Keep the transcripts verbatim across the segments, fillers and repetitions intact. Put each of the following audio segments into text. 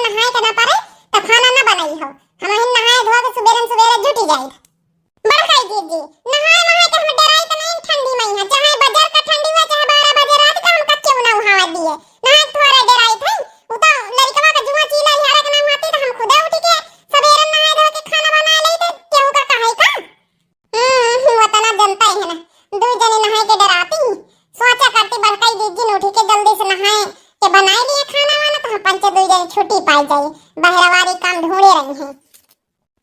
नहाए के ना परे, त खाना ना बनाई हो। हमहिन नहाए धोए के सुबेरन सुबेरे जुटी जाई। बड़काई दीदी, नहाए नहाए के हम डेराई त नहीं ठंडी मइहाँ, चाहे बजर का ठंडी हुआ, चाहे बारह बजे रात का, हम कच्चे उना उहावा दिए। नहाए के थोड़ा डेराई थे, उ तो लड़कवा का जुआ चीला लिहारा के ना हुआती त हम खुदे उठी के सबेरन नहाए धोए के खाना बनाए लेई त केहू का कहे का? हम्म, हम्म, वतना जनता है ना, दुई जने नहाए के डेराती। सोचा करती बड़काई दीदी उठी के जल्दी से नहाए के बनाए लिए खाना वाना, त हम पंचे दुई जने छुट्टी पाई जाई। बहरवारी काम ढूंढे रही हैं।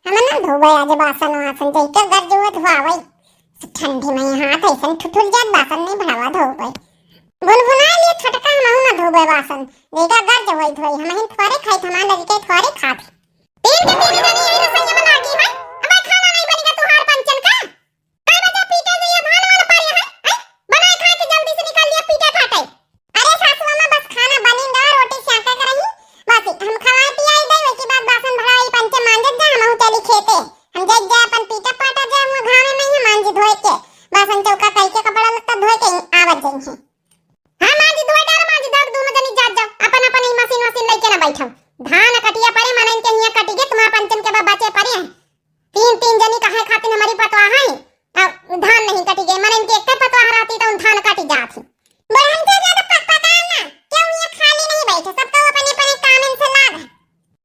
हम ना धोबे आज बासन वासन, जइके गरज हुआ धोआवई। ठंडी मइहाँ हाथ ऐसन ठुठुल जात, बासन नहीं भड़वा धोबे। भुनभुना लिए छोटका, हम ना धोबे बासन। जइका गरज होई धोई, हमहिन थोड़े खाई, हमार लड़के थोड़े खात। तीन के तीन जनी यही रसोई में लागी है। अबे खाना नहीं बनेगा तुहार पंचन का? कई बजे पीटे जइया धान वान पारे है? हैं? बनाए खाए के जल्दी से निकल लिया पीटे फाटे। अरे सासू अम्मा, बस खाना बनी गा, रोटी सेंका के रही। बस हम खवाए पियाई दे, ओके बाद बासन भराई पंचे मांजत जा, हमहू चली खेते। हम जाई जा अपन पीटा पाटा जा, हुआ घामे मइहाँ मांजी धोए के। बासन चौका कई के कपड़ा लत्ता धोए के आवत जइहीं। हाँ, मांजी धोए डार, मांजी धोए, दोनों जनी जात जाओ, अपन अपन ई मशीन वशीन लइके ना बैठो। धान कटिया परे, मनइन के हियाँ कटी गे, तुम्हार पंचन के बा बचे परे हैं। तीन तीन जनी काहे खातिर हमारी पतवा है, अब धान नहीं कटी गे, मनइन के एक पतवा रहती तो धान कटी जात ही। बुढ़न के ज्यादा पक पकाओ ना, क्यों ये खाली नहीं बैठे, सब तो अपने अपने काम से लाग है।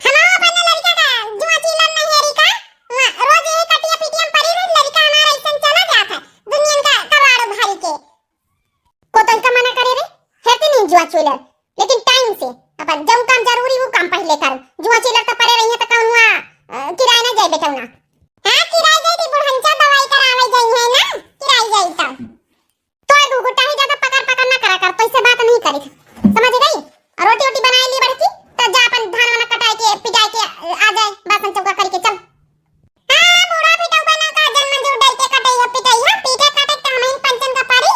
हम अपने लड़का का जुआ चीलन नहीं है रिका, वहाँ रोज यही कटिया पीटिया में पड़ी रही, लड़का हमारा ऐसन चला जात है, दुनिया का कबाड़ भरी के। को तो इनका मना करे रे, हेती नहीं जुआ चीलर, लेकिन टाइम से अपन जौन काम जरूरी वो काम पहले करो। जुआ चीलर तो पड़े रही है तो कौन हुआ, अ, किराए ना जाए बेटौना। हाँ, किराए जाए दी बुढ़ंचा दवाई करावे जाई है ना, किराए जाए तब। तो दू गुट्टा ही ज्यादा पकड़ पकड़ ना करा कर, तो इससे बात नहीं करी। समझ गई? और रोटी वोटी बनाए ली बड़की, तो जा अपन धान वाना कटाए के, पिटाए के, अ, आ जाए, बासन चौका करके चल। हाँ, बूढ़ा पिटौबा ना का जन मंजूर डर के कटई है, पिटई है, पीटे काटे तो हमहिन पंचन का पड़ी।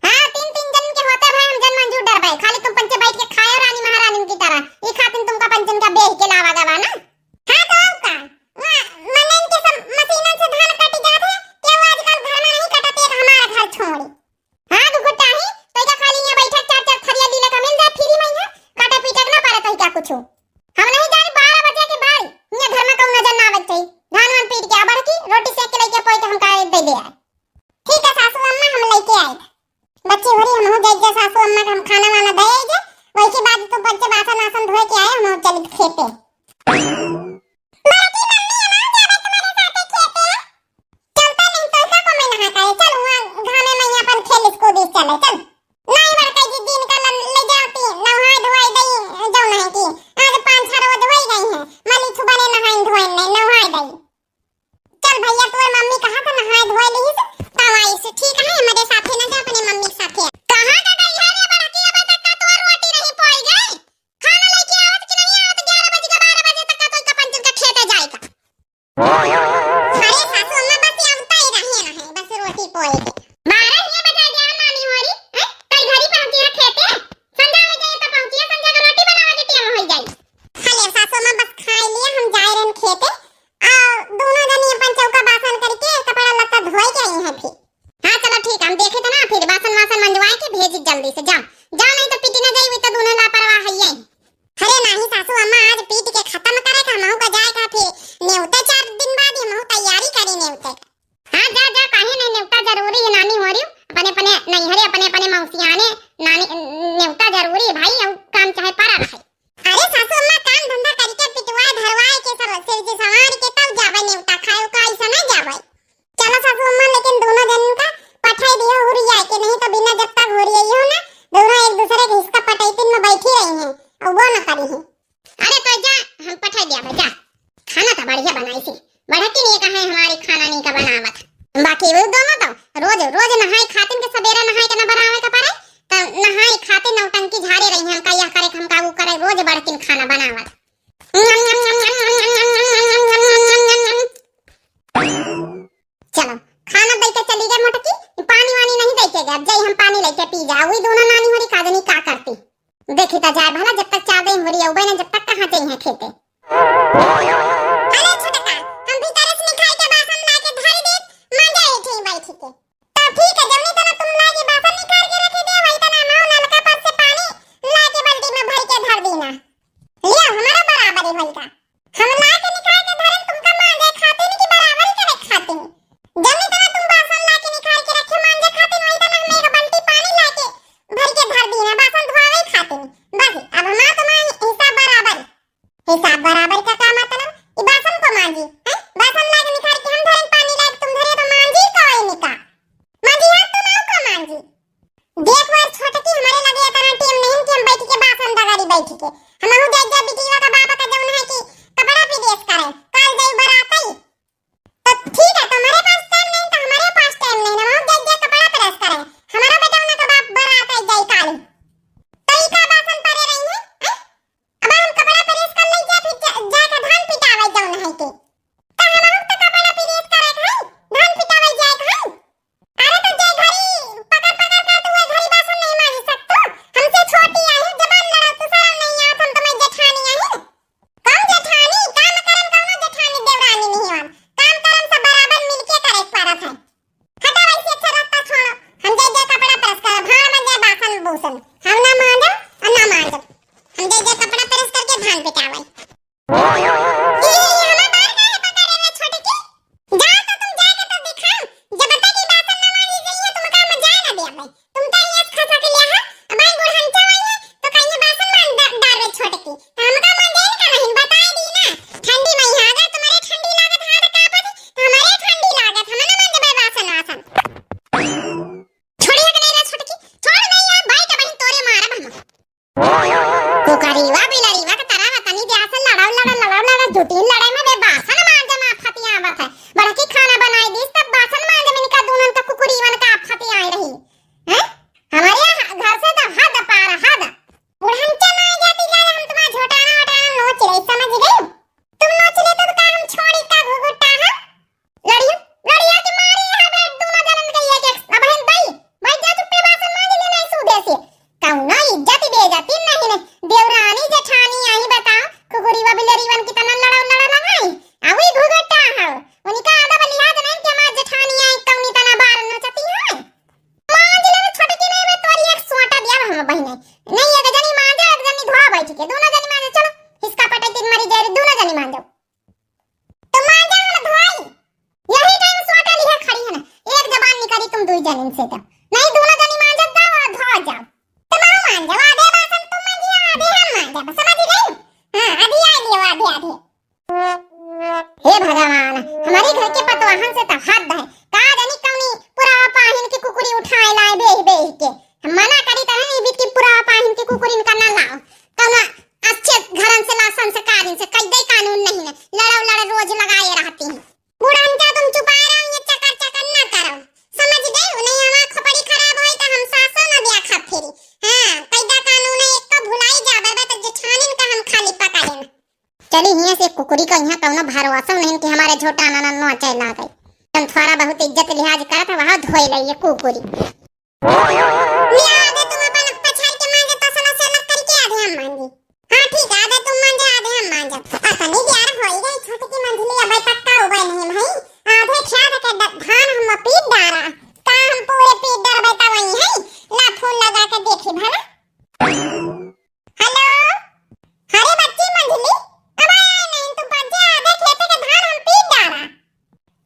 हाँ, तीन तीन जन के होते भाई हम जन मंजूर डरबे, खाली तुम पंचे बैठ के खायो रानी महारानी की तरह। ई खातिर तुमका पंचन का बेह के लावा गवा ना। हाँ, तो और का? वहाँ मनन के सब मशीनन से धान कटी जात है, केहू आजकल घर में नहीं कटत, एक हमारा घर छोड़ी। हाँ, दुगुट्टा ही, तो का खाली यहाँ बैठक चार चार थरिया लीले का मिल जाए फ्री में यहाँ, काटे पीटे के ना पड़े तो क्या कुछ। हम नहीं जाने बारह बजे के बाद यहाँ घर में कौन नजर ना आवत चाहिए। धान वान पीट के आ बड़की, रोटी सेक के लेके पोई के हमका दे दे आए। ठीक है सासू अम्मा, हम लेके आए। बच्ची होरी, हम हो जाइए सासू अम्मा के हम खाना वाना दे आइए। वही के बाद तुम बच्चे बासन वासन धोए के आए, हम चल खेते। बड़की मम्मी, हम जाबे तुम्हारे साथे खेते। चलता नहीं तो ऐसा को मैं नहा करे। चल वहाँ घामे में अपन खेल कूद चले, चल। नहीं बड़का जी, दिन का ले जाती, नहाए धोए दई, जाओ नहीं की। आज पाँच छह रोज हो गई है, मली छुबने नहाए धोए नहीं, नहाए दई। चल भैया, तोर मम्मी कहा था नहाए धोए ली से, तब आई से ठीक है, हमारे साथे ना जा, अपने मम्मी के साथे। कहाँ का गई है रे बड़की, अबे तक का तोर रोटी नहीं पोई गई? खाना लेके आवत कि नहीं आवत, ग्यारह बजे का, बारह बजे तक का तो का पंचन का खेते जाए का। अरे सासू अम्मा, बस आवता ही रही है, बस रोटी पोए के। बारह ही बजा दिया नानी होरी, हैं? कई घड़ी पहुंची है खेते, संझा हो जाए तो पहुंची है, संझा का रोटी बनावे के टेम हो जाए। हाँ ले सासू अम्मा, बस खाए लिए हम जाए रहन खेते, और दोनों जनी अपन चौका बासन करके कपड़ा लत्ता धोए के आई हैं फिर। हाँ, चलो ठीक है, हम देखे थे ना, फिर बासन वासन मंजवाए के भेजी जल्दी से, जाओ, जाओ, नहीं तो पीटी ना जाई, तो दोनों लापरवाह है ये। अरे नाही सासू अम्मा, आज पीट के खत्म करे का, हमहू का जाए का, फिर नेवते चार दिन बाद हमहू तैयारी करी नेवते का। हाँ, जा, जा, काहे नहीं, नेवता जरूरी है, नानी होरी, अपने, अपने नैहरे, अपने, अपने मौसियाने, नानी, नेवता जरूरी है भाई, और काम चाहे पड़ा रहे। अरे सासू अम्मा, काम धंधा करके पिटवाए धरवाए के सब सिरजी संवार के तब जावे नेवता खाए का, ऐसा नहीं जावे। चलो सासू अम्मा, लेकिन दोनों जन का पठाई दियो हुरिया के, नहीं तो बिना जब तक हुरिया हो ना, दोनों एक दूसरे के हिस्सा पटैतिन में बैठी रही हैं और वो ना करी हैं। अरे तो जा, हम पठाई दिया बा, जा। खाना तो बढ़िया बनाई थी, बढ़ती नहीं कहे हमारी खाना नहीं का बनावत। बाकी वो दोनों तो रोज, रोज नहाए खातिन के, सवेरे नहाए के ना बनावे का पड़े, तो नहाए खातिन नौटंकी झाड़े रही हैं, हमका यह करे, हमका वो करे, रोज बढ़तिन खाना बनावत। चलो, खाना दे के चली गई मोटकी, पानी वानी नहीं दे के गई। अब जाई हम पानी लेके पी जा। वही दोनों नानी होरी का जनी का करती। देखी तो जाए भला, जब तक चार दिन होरी अउबे ना, जब तक कहाँ जाई हैं खेते। अरे छोटका, हम भीतर से निकाल के बासन ला के धर दे, मांजा बैठी बैठी के। तो ठीक है, जौनी तना तुम लाके बासन निकाल के रखे दे, वही तना हम नलका पर से पानी लाके बाल्टी में भर के धर दीना। लियो, हमारा भइल का? हम लाके निकाल के धरेन तुमका मांजे खातिन कि बराबरी करे खातिन? जब इतना तुम बासन लाके निकाल के रखे मांजे खातिन, वही तना हम एक बाल्टी पानी लाके भर के धर दी ना बासन धोवे खातिन। बस अब हमार तुम्हार हिसाब बराबर। हिसाब बराबर का का मतलब? ई बासन को मांजी, हैं? बासन लाके निकाल के हम धरेन, पानी लाके तुम धरे तो मांजी का वही निका? मांजी हाथ तुम आओ का मांजी? देख वो छोटकी, हमारे लगे इतना टेम नहीं कि हम बैठ के बासन दगारी बैठ के। हमहू जाए जा बिटिया का बाप का जौन है कि कपड़ा प्रेस करे, काल जाई बरात आई। तो ठीक है, तुम्हारे पास टाइम नहीं तो हमारे पास टाइम नहीं ना, हमहू जाए जा कपड़ा प्रेस करे। हमारा बेटा उन्हें का बाप बरात आई जाई काल। तो ई का बासन परे रही है, हैं? अब हम कपड़ा प्रेस कर ले जा, फिर जा, जाके धान पिटावे जौन है के। तो हमहू तो कपड़ा प्रेस करे है, धान पिटावे जाए है। अरे तो जे घरी पकड़ पकड़ कर तू ए घरी बासन नहीं मांज सकतो। हमसे छोटी आई, जबान लड़ाओ तू, शर्म नहीं आवत, हम तुम्हें जेठानी आई। कौन जेठानी? काम करन कौनो जेठानी देवरानी नहीं आन। काम करन सब बराबर मिलके करे के पड़त है। हटा वैसे अच्छा रास्ता छोड़ो। हम जे जे कपड़ा प्रेस करब, भाड़ में जे बासन बूसन। हम ना मांजब और ना मांजब। हम जे जे कपड़ा प्रेस करके धान पिटावे। ई, ई, हमार बार काहे पकड़े रे छोटकी? जाओ तो तुम जाके तो दिखाओ। जब तक ई बासन ना मांजी जाइए, तुमका हम जाए ना देबै। तुम तो ये खसा के लिया है, हमारी बुढ़न चवाई है, तो कहीं बासन मान ड-, डाल रे छोटकी। तो हमका मान जाए का नहीं, बताए दी ना। ठंडी में यहाँ अगर तुम्हारे ठंडी लागत है तो का पता, तो हमारे ठंडी लागत, हम ना मान देबै बासन वासन। छोड़िए के नहीं रे छोटकी, छोड़ नहीं यार, भाई का बहन तोरे मारब हम। कुकरीवा बिलरीवा के तरह तनी देर से लड़ाऊ लड़ा लड़ाऊ लड़ा दू तीन लड़ाई में बे बासन मांजे में फतियावत है। बड़की खाना बनाई दीस तब बासन मांजे में इनका दूनन का कुकुरीवन का फतियाई रही। हैं? हमारे यहाँ घर से तो हद पार हद। बुढ़न के माई जाती जाए हम तुम्हारा झोटाना वोटाना नोच ले, समझ गई? तुम नोच ले तो का हम छोड़ी का घुघुटा हम? लड़ियो, लड़िया के मारे यहाँ पे दोनों जनन के एक एक अबहिन दई। भाई जा चुप्पे बासन मांज ले नहीं सूदे से। कौनो इज्जत बेइज्जती नहीं ने। देवरानी जेठानी आई बताओ, कुकुरीवा बिलरीवन की तना लड़ा लड़ा लगाई। आ वही घुघटा है। उनका आधा बलिहाज नहीं कि हमार जेठानी आई कौनी तना बार नचती है। मांज ले छोटकी नहीं, मैं तोरी एक सोटा दिया हम बहिने। नहीं एक जनी मांजे, एक जनी धोआ बैठ के। दोनों जनी मांजे, चलो। हिसका पटे तीन मरी जाए, दोनों जनी मांजो। तो मांजा हम धोई। यही टाइम सोटा लिहे खड़ी है ना, एक जबान निकाली तुम दुई जनिन से तो। नहीं, दोनों जनी मांजत जाओ और धो जाओ। तुम आओ मांजो, आधे बासन तुम मांजियो, आधे हम मांजब, समझ गई? हाँ, आधी आ लियो, आधे आधे। हे भगवान, हमारे घर के पतवाहन से तो हद है। का जानी कौनी पुरावा पाहिन की कुकुरी उठाए लाए बेह बेह के। हम मना करी तहन ई बीत की पुरावा पाहिन की कुकुरिन का ना लाओ। कौना अच्छे घरन से ला, संस्कारिन से, कैदे कानून नहीं है, लड़ाऊ लड़ रोज लगाए रहती हैं। बुढ़न जा तुम चुपा रहो, ये चकर चकर ना करो, समझ गई? नहीं हमार खोपड़ी खराब होई तो हम सासो ना ब्याह खा फिरी। हाँ, कैदा कानून है, एक तो भुलाई जा, बरबा तो जेठानिन का हम खाली पकड़े ना। चली हियां से कुकुरी का यहाँ कौनो भरोसा नहीं कि हमारे झोटा नाना नोचे लागे। हम थोड़ा बहुत इज्जत लिहाज करत है, वहाँ धोए ले ये कुकुरी। ले आधे तुम अपन पछाड़ के मांजे, तसला से अलग करके आधे हम मांजे। हाँ ठीक है, आधे तुम मांजे, आधे हम मांजे। अतनी देर होई गई, छोटकी मंझली अबे तक का उबे नहीं भाई। आधे खेत के ड-, धान हम पीट डारा, का हम पूरे पीट डारबे त वही है। ला फोन लगा के देखी भला। हेलो, अरे बच्ची मंझली, अब आया नहीं तू, पंचे आधे खेते के धान हम पीट डारा।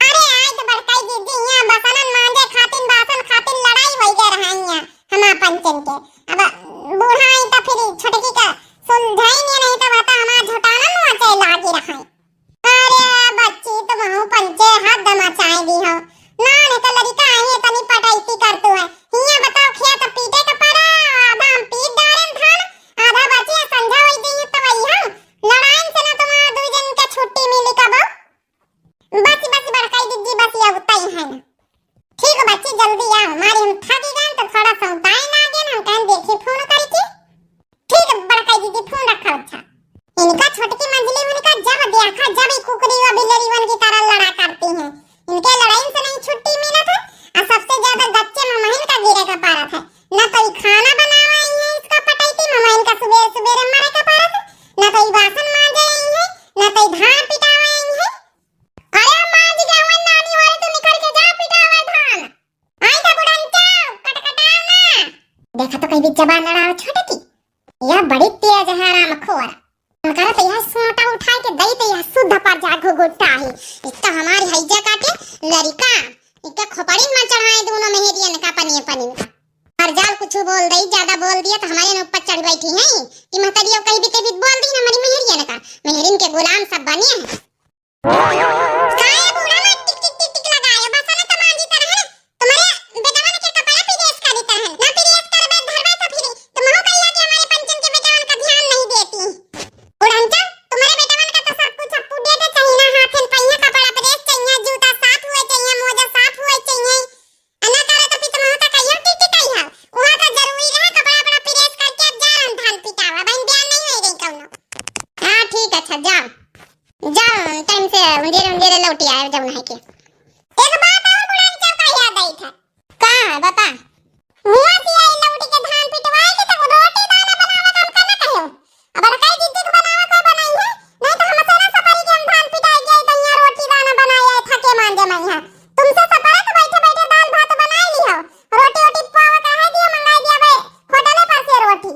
अरे आई तो बड़काई दीदी, यहाँ बसनन मांजे खातिन, बासन खातिन लड़ाई होई गए रहा यहाँ हमार पंचन के। अब बूढ़ा आई तो फिर छोटकी का सुलझाई नहीं, नहीं तो बता हमार झोटाना नोचे लागी रहा। अरे बच्ची, तुमहू पंचे हद मचाए दी हो। नान है तो लड़का आई है, तनी पटैती कर तू है। हियां बताओ, खेत पीटे का पड़ा, आधा हम पीट डारेन धान, आधा बचे संझा होई दी तो वही हम। लड़ाइन से ना तुम्हारा दुई जन के छुट्टी मिली कबो। बस, बस बड़काई दीदी, बस ये उतना ही है ना। ठीक बच्ची, जल्दी आओ, हमारी हम थकी गए तो थोड़ा सा उताई ना गए ना, हम कहें देखी फोन करके। ठीक है बड़काई दीदी, फोन रखा अच्छा। इनका छोटकी मंझली उनका जब देखा, जब ही कुकरी व बिलरीवन की तरह लड़ा करती हैं। इनके लड़ाई से नहीं छुट्टी मिलत है, और सबसे ज्यादा गच्चे में महिन का गिरे का पारत है। न तो ई खाना बनावे आई है, इसका पटैती में महिन का सुबेरे सुबेरे मरे का पारत है, न तो ई बासन मांजे आई है, न तो ई धान पिटावे आई है। अरे मांज गए हुए नानी वाली, तू निकल के जा पिटावे धान। आई का बुढ़न क्या, कटकटाओ ना। देखा तो कहीं भी जबान लड़ाओ छोटकी। यह बड़ी तेज है हरामखोर। मन करत यह सोटा उठाए के दई त यह शुद्ध पर जा घुघुट्टा ही। एक तो हमारी हैजा काटे लड़िका, एक खोपड़ी में चढ़ाए दोनों मेहरियन का पनिये पनिये का। और जाल कुछ बोल दई, ज्यादा बोल दिया तो हमारे न ऊपर चढ़ बैठी हैं कि महतरियो कहीं भी कभी बोल दी ना हमारी मेहरियन का। मेहरिन के गुलाम सब बने हैं। काहे बूढ़ा माँ टिक टिक टिक टिक लगाए हो? बसन तो मांजी तरह है, तुम्हारे बेटवन के कपड़ा प्रेस करी तरह है। ना प्रेस करबे धरबे तो फिर तुमहू कहिया कि हमारे पंचन के बेटवन का ध्यान नहीं देती। बुढ़ंचा, तुम्हारे बेटवन का तो सब कुछ up to date चाहिए ना, हाथ में पहिया कपड़ा प्रेस चाहिए, जूता साफ हुए चाहिए, मोजा साफ हुए चाहिए। अना करे तो फिर तुमहू तो कहियो टिक टिक कही है। वहाँ तो जरूरी रहे कपड़ा अपना प्रेस करके अब जा रहा धान पिटावा, बहन बयान नहीं होई गई कौनो। हाँ ठीक, अच्छा जाओ। जाओ, टाइम से उंडेरे उंडेरे लौटी आए जौन है के। एक बात और बुढ़ारी चौका याद आई था। का है, बता। हुआ कि आई लौटी के धान पिटवाए के तब रोटी दाना बनावे का हमका ना कहो। अब बड़काई दीदी के बनावे को बनाई है, नहीं तो हमसे ना सपरी के हम धान पिटाए गए तो यहाँ रोटी दाना बनाए आए थके मांजे मैं यहाँ। तुमसे सपरा तो बैठे बैठे दाल भात बनाए ली हो, रोटी ओटी पावा का है दिया मंगाए दिया भाई होटले पर से रोटी।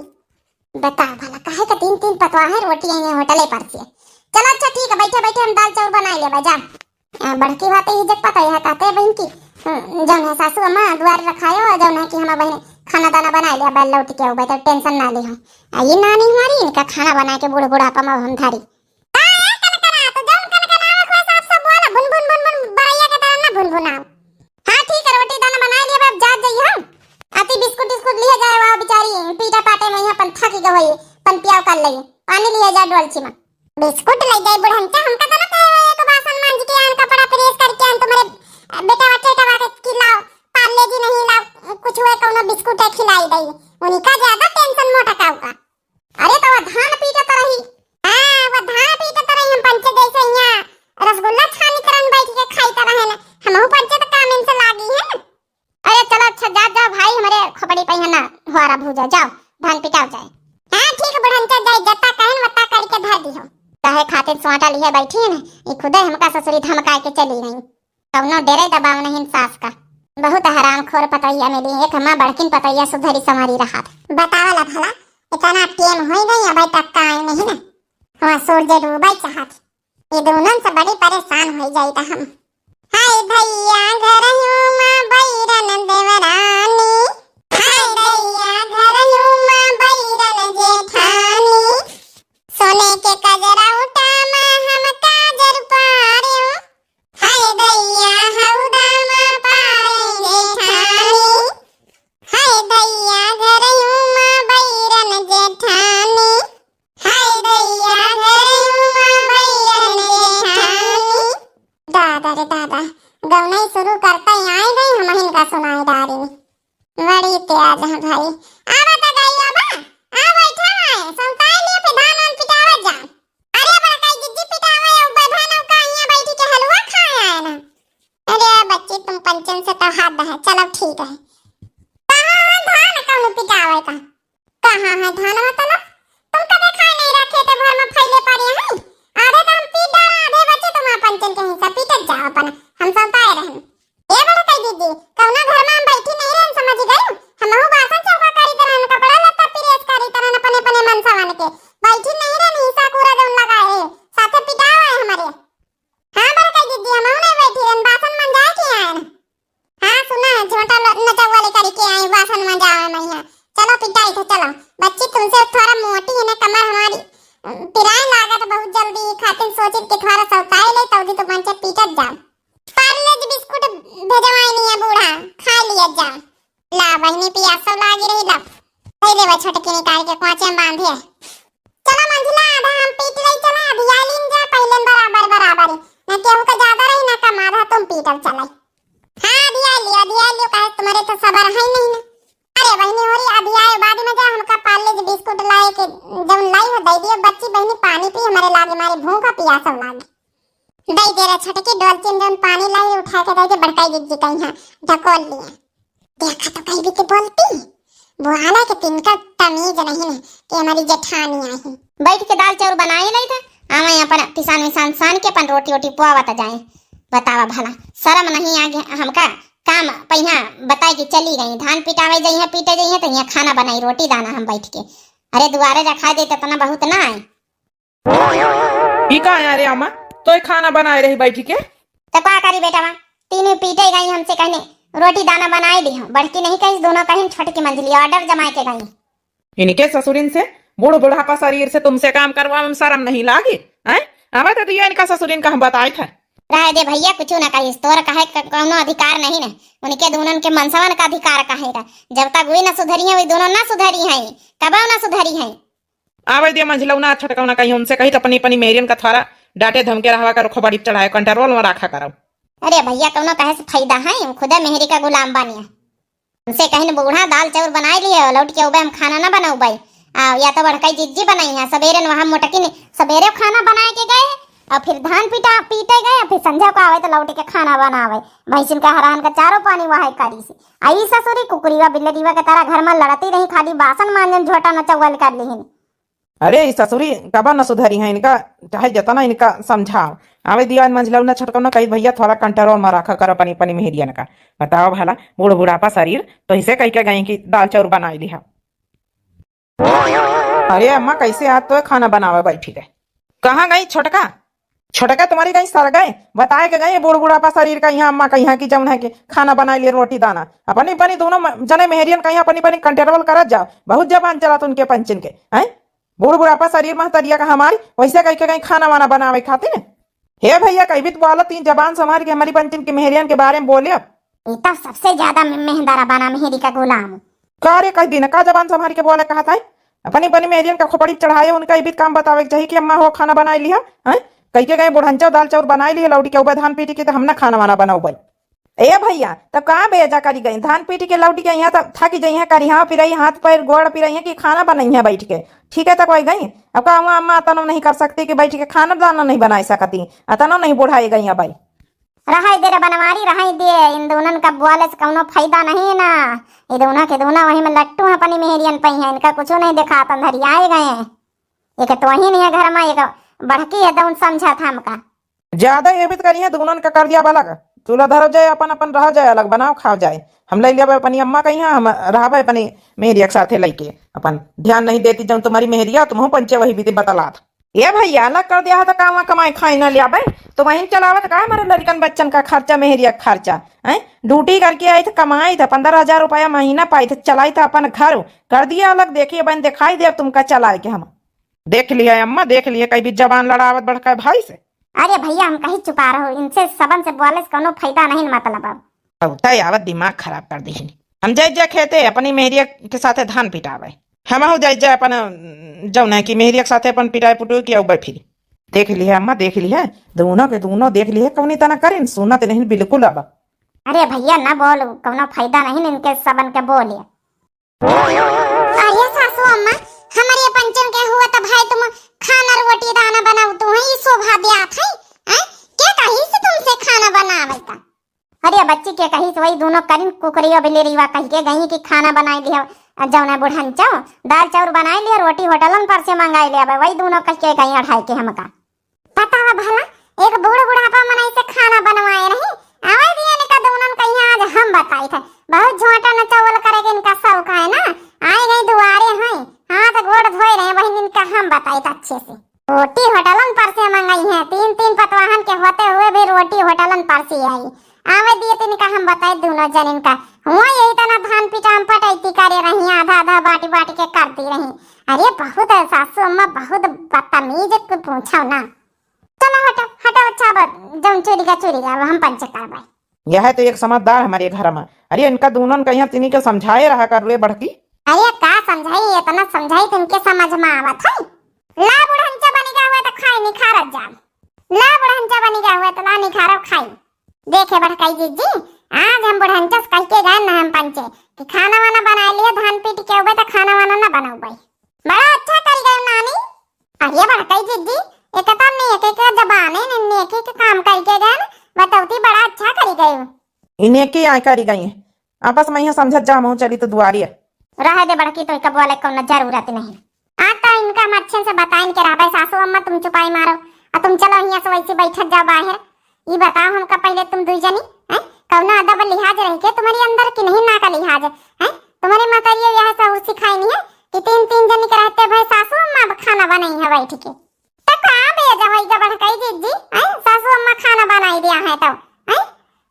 बता भला, काहे का तीन तीन पकवा है रोटी आई है होटले पर से। चलो अच्छा ठीक है, बैठे बैठे हम दाल चाउर बनाए लेबा जा। आ, बड़की बात है, इज्जत पता है ताते बहन की। हम्म, जौन है सासू अम्मा दुआरे रखायो, जौन है कि हम बहन खाना दाना बनाए लेबा, लौट के आउबे तो टेंशन ना ले हो। आ, ये नानी हमारी, इनका खाना बनाए के बूढ़ बुढ़ापा में हम धारी। का है कनकना, तो जौन कनकनावे को साफ साफ बोला, भुन भुन भुन भुन बरैया के तरह ना भुन भुनाओ। हाँ ठीक है, रोटी दाना बनाए लेबा, अब जात जाइए हम। अति बिस्कुट टिस्कुट लिए जाए, वह बेचारी पीटा पाटे में यहाँ अपन थक गई होई, अपन पियाव कर ले, पानी लिए जाए डोलची में। बिस्कुट ले जाए बुढ़ंचा, हमका तो ना कहे एक बासन मांज के आन, कपड़ा प्रेस करके आन, तुम्हारे बेटा बच्चे का बात की लाओ, पार्ले जी नहीं लाओ, कुछ हुए कौनो बिस्कुट है खिलाई दई, उनका ज्यादा टेंशन मोटा का हुआ। अरे तो वह धान पीटत रही। हाँ, वह धान पीटत रही, हम पंचे जैसे यहाँ रसगुल्ला छानी तरन बैठ के खाई तरह है ना, हमहू पंचे तो काम इनसे लागी है ना। अरे चलो अच्छा जा जा भाई, हमारे खोपड़ी पे है ना हुआरा भूजा, जाओ धान पिटाओ जाए। हाँ ठीक बुढ़ंचा जाए, जता कहन वता करके धर दी हो। कहे खातिर सोटा लिए बैठी है ना, ये खुदे हमका ससुरी धमकाए के चली गई। कौनो डेरे दबाव नहीं सास का। बहुत हरामखोर पतोहिया मिली, एक माँ बड़किन पतोहिया सुधरी संवरी रहा। बतावला भला, इतना टेम होई गई, अबे तक का आई नहीं ना। वहाँ सूरज डूबे चाहत। ये दोनों से बड़ी परेशान होई जाई त हम। हाय भैया घरहू माँ बैरन देवरानी, हाय भैया घरहू माँ बैरन जेठानी, सोने के कजरा उठा माँ हम काजर पारियो। हाय दैया हौदा मा पारे जेठानी, हाय दैया घरयू मा बैरन जेठानी, हाय दैया घरयू मा बैरन जेठानी। दादा रे दादा, गौनई शुरू करते ही आए गई, हमहिन का सुनाए डारी। बड़ी तेज है भाई। आवा त गई आवा। आ बैठा है, सौताई लिया पे धान वान पिटावत जा। अरे बड़काई जिज्जी पिटावे, अब बधा नौका हियां बैठी के हलवा खाए आए ना। अरे बच्ची तुम पंचन से तो हद है, चलो ठीक है। कहाँ है धान कौन पिटावे का? कहाँ है धान मतलब? तुम कभी खाए नहीं रखे थे, घर में फैले पड़े हैं। आधे तो हम पीट डाला, आधे बचे तुम्हारा पंचन के हिस्सा, पीटत जाओ अपन, हम सौताए रहन। ए बड़काई दीदी, कौना घर में हम बैठी नहीं रहन, समझ गई? हमहू बासन चौका करी तरहन, कपड़ा लत्ता प्रेस करी तरहन, अपने अपने मनसवन के। बैठी नहीं रहन, ईसा कूड़ा जौन लगाए, साथे पिटावा है हमारे। हाँ बड़काई दीदी, हमहू नहीं बैठी रहन, बासन मंजाए के आए न। हाँ सुना, झोंटा लो-, नचौवा ले करी के आई, बासन मंजाए मैं यहाँ। चलो पिटाई थे, चलो। बच्ची तुमसे थोड़ा मोटी है ना कमर हमारी, पिराए लागत बहुत जल्दी, खातिर सोचित के थोड़ा सौताई ले, तौदी तो मंचे पीटत जाओ। पार्ले जी बिस्कुट भेजवाइनी है बूढ़ा, खा लिया जा। ला बहिनी पियासो लागी रही ला। दे देवा छोटकी निकाल के कोचे में बांधे। चला मंझिला आधा हम पीट रही, चला अधिया लीन जा पहले बराबर बराबर। ना केहू का ज्यादा रही ना कम, आधा तुम पीटल चलाई। हाँ अधिया लियो, अधिया लियो, काहे तुम्हारे तो सबर है ही नहीं ना। अरे बहिनी होरी अधिया बाद में जा हमका पार्ले जी बिस्कुट लाए के जौन लाई हो दे दियो बच्ची बहिनी पानी पी हमारे लागे मारे भूख और पियासो लागे। दे दे रे छोटकी डोलची में जौन पानी लाई उठा के दे दे बड़काई जिज्जी कहीं हाँ ढकोल लिए। देखा तो कहीं भी के बोलती, बुआला के तिनका तमीज नहीं है कि हमारी जेठानी आई। बैठ के दाल चाउर बनाए नहीं था, आवे अपन पिसान विसान सान के अपन रोटी वोटी पुआवत जाए। बतावा भला, शर्म नहीं आगे हमका? काम पहिया बताए कि चली गई, धान पिटावे जइहे, पीटे जइहे, तो यहाँ खाना बनाई, रोटी दाना हम बैठ के। अरे दुआरे रखा दे तो इतना बहुत ना आए। ई का है रे अम्मा, तोय खाना बनाए रही बैठी के? तो का करी बेटवा, तीनों पीटे गई हमसे, कहने रोटी दाना बनाए दी हम। बड़की नहीं कही, दोनों कही छोटकी मंझली order जमाए के गई। इनके ससुरिन से, बूढ़ बुढ़ापा शरीर से तुमसे काम करवावे में शर्म नहीं लागी? हैं? आवे तो दिया इनका ससुरिन का हम बताए थे। रहे दे भैया, कुछ ना कहिस, तोर कहे क-, कौनो अधिकार नहीं न, उनके दोनों के मनसवन का अधिकार कहे रहा। जब तक वे ना सुधरी हैं, वे दोनों ना सुधरी हैं, कबो ना सुधरी हैं। आवे दिया मंझलौना छोटकौना कहीं उनसे कही तो अपनी, अपनी मेहरियन का थोड़ा डांटे धमके रहवा करो, खोपड़ी चढ़ाए, control में रखा करो। अरे भैया, कौनो कहे से फायदा है, हम खुदे मेहरी का गुलाम बानी है। उनसे कहीं बूढ़ा दाल चाउर बनाए लिए, लौट के उबे हम खाना ना बनाउबे। आ, या तो बड़काई जिज्जी बनाई है, सबेरे न वहाँ मोटकी ने सबेरे खाना बनाए के गए, और फिर धान पीटा, पीटे गए, और फिर संझा को आवे तो लौट के खाना बनावे। भैंसिन का हरान का चारो पानी वहाँ करी से। आई ससुरी कुकुरीवा बिल्लरीवा के तरह घर में लड़ती रही, खाली बासन मांजन झोटा न चौवल कर लिहिन। अरे, ई ससुरी कबा न सुधरी है इनका, चाहे जतना इनका समझाओ। आवे दिया मंझलौना छोटकौना कही, "भैया, थोड़ा control में रखा कर अपनी, अपनी मेहरियन का।" बताओ भला, बूढ़ बुढ़ापा शरीर, तो इसे कह के गई कि दाल चाउर बनाए लिहा। अरे अम्मा, कैसे आज तो खाना बनावे बैठी रहे? कहाँ गई छोटका? छोटका तुम्हारी कहीं सर गए? बताए के गए बूढ़ बुढ़ापा शरीर का यहाँ अम्मा का यहाँ की जौन है कि खाना बनाए लिए रोटी दाना। अपनी, अपनी दोनों म-, जने मेहरियन का यहाँ अपनी, अपनी control करत जाओ। बहुत जबान चला उनके पंचन के, हैं? बूढ़ बुढ़ापा शरीर महतरिया का हमारी, वैसे कह के कहीं खाना वाना बनावे खातिर। हे भैया, कहीं भी तो बोला, तीन जबान संभाल के हमारी पंचन के मेहरियन के बारे में बोले। ई तो सबसे ज्यादा मे-, मेहंदारा बना मेहरी का गुलाम। का रे, कह दिन का जबान संभाल के बोले कहा था? अपनी, अपनी मेहरियन का खोपड़ी चढ़ाए, उनका ई भी काम बतावे के चाहिए कि अम्मा हो खाना बनाए लिहा, हैं? कह के गए बुढ़ंचा दाल चाउर बनाए लिहा, लौटी के उबे धान पीटी के तो हम ना खाना वाना बनाउबे। ए भैया, तब का बेजा करी गई? धान पीट के लौट के यहाँ तब थक जइहे, करिहा पिरई, हाथ पैर गोड़ पिरई है कि खाना बनइहे बैठ के। ठीक है, तब कोई गई। अब का हुआ, अम्मा अतनो नहीं कर सकती कि बैठ के खाना दाना नहीं बनाए सकती, अतनो नहीं बुढ़ाई गई अब। रहाई दे रे बनवारी, रहाई दे। इन दोनों का बुआले से कौनो फायदा नहीं ना। ये दोनों के दोनों वही में लट्टू हैं, अपनी मेहरियन पई हैं, इनका कुछ नहीं दिखात, अंधरियाए गए हैं। एक तो वही नहीं है घर में, एक बड़की है, दौन समझा था हमका। ज्यादा ये भी तो करिए, दोनों का कर दिया अलग। चूल्हा धरो जाए, अपन, अपन रह जाए अलग, बनाओ खाओ जाए। हम ले लिया अपनी अम्मा कहीं, हम रहबे अपनी मेहरिया के साथे लेके। अपन ध्यान नहीं देती जब तुम्हारी मेहरिया, तुमहू पंचे वही बीती बतलात। ये भैया, अलग कर दिया है तो का वहाँ कमाई खाई ना लिया भाई? तो वहीं चलावत का हमारे लड़कन बच्चन का खर्चा, मेहरिया का खर्चा, हैं? ड्यूटी करके आई तो कमाई था, पन्द्रह हजार रुपया महीना पाई था, चलाई था अपन घर। कर दिया अलग, देखिए बहन, दिखाई दे अब तुमका चलाए के हम। देख लिया अम्मा, देख लिया, कहीं भी जबान लड़ावत बड़का भाई से। अरे भैया, हम कहीं चुपा रहो, इनसे सबन से बोले से कौनो फायदा नहीं, मतलब अब। अब तय आवत दिमाग खराब कर दी। हम जाए जा खेते अपनी मेहरिया के साथे धान पिटावे, हम हो जाए जा अपन, जौन है कि मेहरिया के साथे अपन पिटाए पुटू की अब फिर। देख लिया अम्मा, देख लिया, दोनों के दोनों देख लिया, कौनी तना करें, सुनत नहीं बिल्कुल अब। अरे भैया, ना बोल, कौनो फायदा नहीं इनके सबन के बोले। अरे सासू अम्मा, हमारे पंचन के हुआ तो भाई तुम खाना रोटी दाना बनाओ, तू ही शोभा दिया था, हैं? के कही से तुमसे खाना बनावे का? अरे बच्ची, के कही से वही दोनों करिन कुकरियो बिलेरिवा कह के गई कि खाना बनाई लिया, जौना बुढ़ंचो, दाल चाउर बनाई लिया, रोटी होटलन पर से मंगाई लिया, वही दोनों कह के गई अढ़ाई के हमका। बतावा भला, एक बूढ़ बुढ़ापा मनई से खाना बनवाए नहीं, आवे दिया इनका दोनों का यहाँ आज हम बताई थे। बहुत झोंटा नचौल करे के इनका शौक है ना, आए गई दुआरे हैं, हाथ गोड़ धोए रहे, वही इनका हम बताई थे अच्छे से। रोटी होटलन पर से मंगाई है, तीन तीन पतवाहन के होते हुए भी रोटी होटलन पर से आई। आवे दिए तो इनका हम बताई दोनों जन इनका, हुआ यही तना धान पिटाम पटैती करे रही, आधा आधा बाटी बाटी के करती रही। अरे बहुत है सासू अम्मा, बहुत बदतमीज, कुछ पूछो ना। चलो हटो, हटो, अच्छा बात, जौन चोरी का चोरी का, हम पंच करवाए। यह तो एक समझदार हमारे घर में। अरे इनका दोनों का यहाँ तिनी के समझाए रहा कर रे बड़की। अरे का समझाई, इतना समझाई तो इनके समझ में आवत है। ला बुढ़ंचा बनी गया हुआ तो खाई निखारत जान। ला बुढ़ंचा बनी गया हुआ तो ला निखारो खाई। देखे बड़काई जिज्जी, आज हम बुढ़ंचा से कह के गए ना हम पंचे कि खाना वाना बना लिए, धान पीट के उबे तो खाना वाना ना बनाऊ भाई। बड़ा अच्छा करी गयो नानी। अरे बड़काई जिज्जी, एक तो हमने एक एक जबान है, इनने एक एक काम करी के गए ना, बतौती बड़ा अच्छा करी गयो। इन्हें की आय करी गई है, आपस में यहाँ समझत जा, महू चली तो दुआरी है। रह दे बड़की, तो कब वाले कौनो जरूरत नहीं। आज तो इनका हम अच्छे से बताइन के रहबे, सासू अम्मा तुम चुपाई मारो, और तुम चलो हियाँ से वैसे बैठत जाओ बाहर। ई बताओ हमका पहले तुम दुई जनी, हैं? कौनो अदब लिहाज रह के तुम्हारी अंदर की नहीं ना का लिहाज, हैं? तुम्हारी महतारी यह सब सिखाई नहीं है कि तीन तीन जनी के रहते भाई सासू अम्मा अब खाना बनाई है बैठ के। तो तो कही, "जीजी, हैं, सासू अम्मा खाना बनाई दिया है तो, हैं?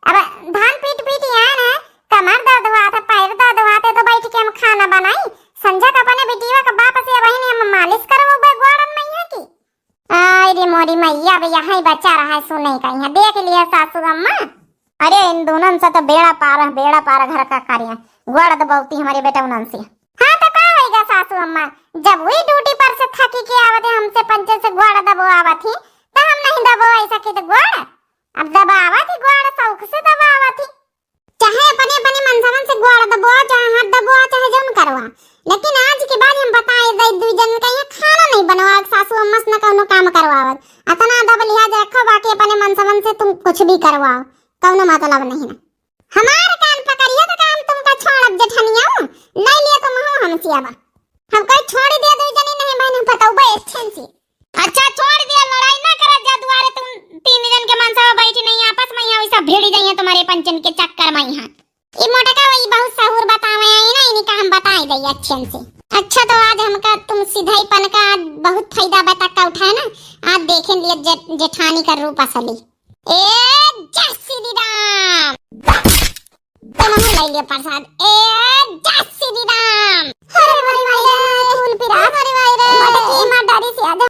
अब धान पीट पीट यहाँ है, कमर दर्द हुआ था, पैर दर्द हुआ था, तो बैठ के हम खाना बनाई, संझा का अपने बिटिया का बाप से अब हम मालिश करवाबे गोड़न मैया की।" आई रे मोरी मैया, अब यहाँ ही बचा रहा है सुने का, यहाँ देख लिया सासू अम्मा। अरे इन दोनों से तो बेड़ा पार है, बेड़ा पार घर का कार्य। गोड़ दबौती हमारे बेटा उनन से। हाँ तो का होइगा सासू अम्मा, जब वही ड्यूटी पर से थकी के आवत है हमसे पंचन से गोड़ दबो आवत ही, तो हम नहीं दबो ऐसा की तो गोड़। अब दबावत ही गोड़, शौक से दबावत ही। चाहे अपने अपने मनसवन से गोड़ दबो, चाहे हाथ दबो, चाहे जौन करवा, लेकिन आज के बाद हम बताए दे दुई जन का यहाँ खाना नहीं बनवावत सासू अम्मा से, न कौनो काम करवावत। अतना अदब लिहाज रखो, बाकी अपने मनसवन से तुम कुछ भी करवाओ, कौनो मतलब नहीं ना। हमार कान पकड़ियो तो काम तुमका छोड़ब जेठनिया, ले लियो तुम हो हमसे अब। हम कही छोड़ दे दुई जनी, नहीं बहन हम बताऊबे अच्छे से। अच्छा छोड़ दिया, लड़ाई ना करा जा दुआरे, तुम तीन जन के मनसवा बैठी नहीं आपस में, यहाँ वैसा भिड़ी जाइए तुम्हारे पंचन के चक्कर में यहाँ। ई मोटका वही बहुत सहूर बतावे आई ना, इन्हीं का हम बताई दई अच्छे से। अच्छा तो आज हमका तुम सिधाईपन का आज बहुत फायदा बता का उठाए ना, आज देखें लिए जे-, जेठानी का रूप असली। ए जय श्री राम, तुम ले लिए प्रसाद। ए जय